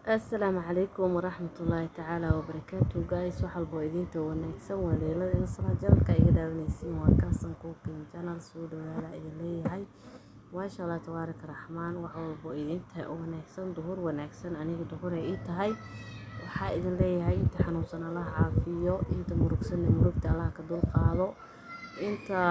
Asalaamu calaykum waraxmatullaahi tacaala wabarakaatu. Guys, wax walba oo idinta wanaagsan waa leelada Insra. Channelka iga daawanaysiin waa Kalsan Cooking Channel. Soo dhawaada idin leeyahay. Maasha Allah, tabaaraka raxmaan. Wax walba oo idinta oo wanaagsan, duhur wanaagsan. Aniga duhur ay ii tahay. Waxaa idin leeyahay, inta xanuunsan Allah caafiyo, inta murugsanna murugta Allah ka dulqaado, inta,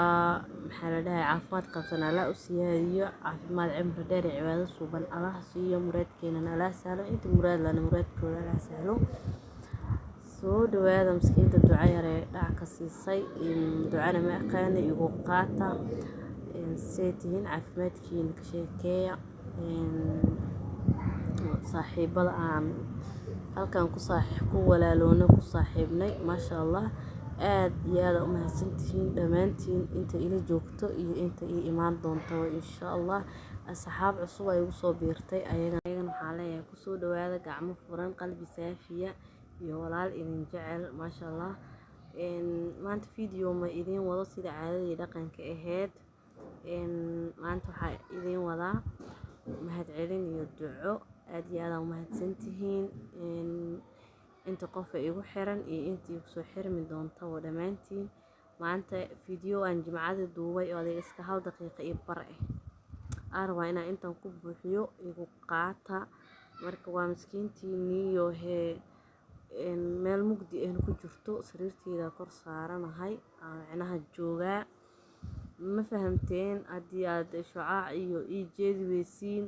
maxaa la dhahay, caafimaad qabsan Allah u siyaadiyo caafimaad, cimri dheer iyo cibaado suuban Allah siiyo, muraadkeenana Allah sahlo, inta muraad lana muraadkooda Allah sahlo. Soo dhawaada. Miskiinta duca yaree dhac ka siisay, ducana ma aqaana, igu qaata. See tihiin? Caafimaadkiina ka sheekeeya. Saaxiibada aan halkan ku ku walaaloona, ku saaxiibnay, maasha Allah, aad iyo aad u mahadsantihiin dhammaantiin, inta ila joogto iyo inta ii imaan doontaba, insha Allah. Asxaab cusub ay igu soo biirtay, ayagana waxaan leeyahay kusoo dhawaada gacmo furan, qalbi saafiya iyo walaal idin jecel, maasha Allah. Maanta video ma idiin wado sida caadadii dhaqanka ahayd. Maanta waxaa idiin wadaa mahadcelin iyo duco. Aad iyo aad aa u mahadsantihiin inta qofa igu xiran iyo intii igu soo xirmi doontaba, dhammaantiin. Maanta video aan jimcadii duubay oo adiga iska hal daqiiqo iyo bar ah aan rabaa inaan intan ku buuxiyo, igu qaata. Marka waa miskiintiiniyo hee meel mugdi ahna ku jirto, sariirteyda kor saaranahay, micnaha joogaa, ma fahamteen? Haddii aad shucaac iyo ii jeedi weysiin,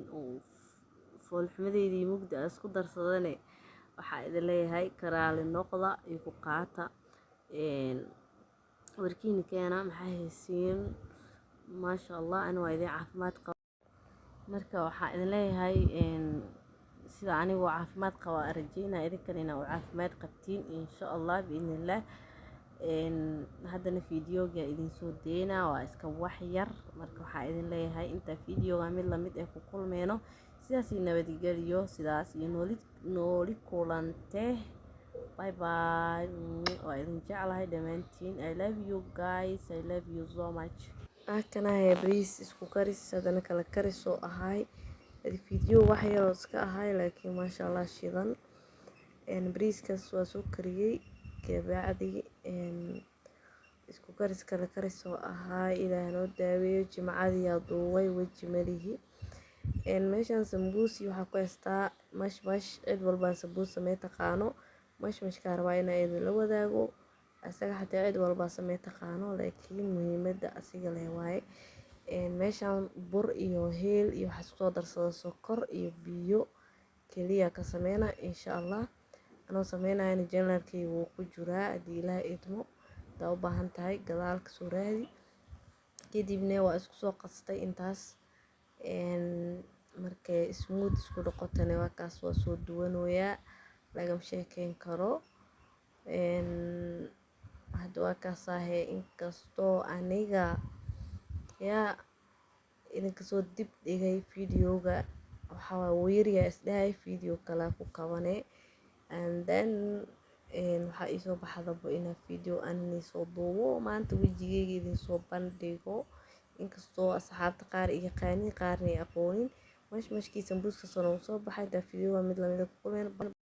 foolxumadeydii mugdi aad isku darsadane, waxaa idin leeyahay karaali noqda, igu qaata. Warkiina keena, maxaa haysiin? Maasha Allah, ani waa idin caafimaad qaba. Marka waxaa idin leeyahay, sida anigoo caafimaad qaba rajeynaya idinkan inaa u caafimaad qabtiin, insha Allah, biidnillaah. Haddana videoga idin soo deynaa waa iska wax yar. Marka waxaa idin leeyahay, intaa videoga mid lamid eh ku kulmeyno, sidaas iyo nabadgeliyo, sidaas iyo nooli nooli kulante. Bye bye, waa idin jeclahay dhammaantiin. I love you guys, I love you so much. Akanahay bariis isku karis, haddana kala karis oo ahay. Video wax yaroo iska ahay, laakiin maasha Allah shidan. Bariiskaas waa soo kariyey, kabacdi isku karis, kala karis oo ahaa. Ilaah noo daaweeyo. Jimcadii duubay, weji malihi. Meeshan sambuusi waxaa ku haystaa mashmash. Cid walbaa sambuus samee taqaano. Mashmashkaa rabaa inaa idinla wadaago. Asaga xataa cid walbaa samee taqaano, laakiin muhiimadda asiga leh waaye. Meeshan bur iyo heel iyo waxaa isku soo darsada, sokor iyo biyo keliya ka sameyna, insha Allah. Anoo sameynayana channelkayga wuu ku jiraa, haddii Ilaah idmo. Hadaa u baahan tahay, gadaal kasoo raadi. Kadibna waa isku soo qastay intaas. Markay smooth isku noqotana, waa kaas, waa soo duwanooyaa, lagama sheekeyn karo. Hadda waa kaasaahe. Inkastoo aniga yaa idinka soo dib dhigay videoga, waxaa waaye wuu yaryahay isdhahay, video kale ku kabane. And then waxaa iisoo baxdaba inaa video aan soo duubo maanta, wejigeyga idin soo bandhigo, inkastoo asxaabta qaar i yaqaanin, qaarna i aqoonin. Mashmashkii sambuuska soo soo baxay. Daa videoga mid lamida ku kulmeen.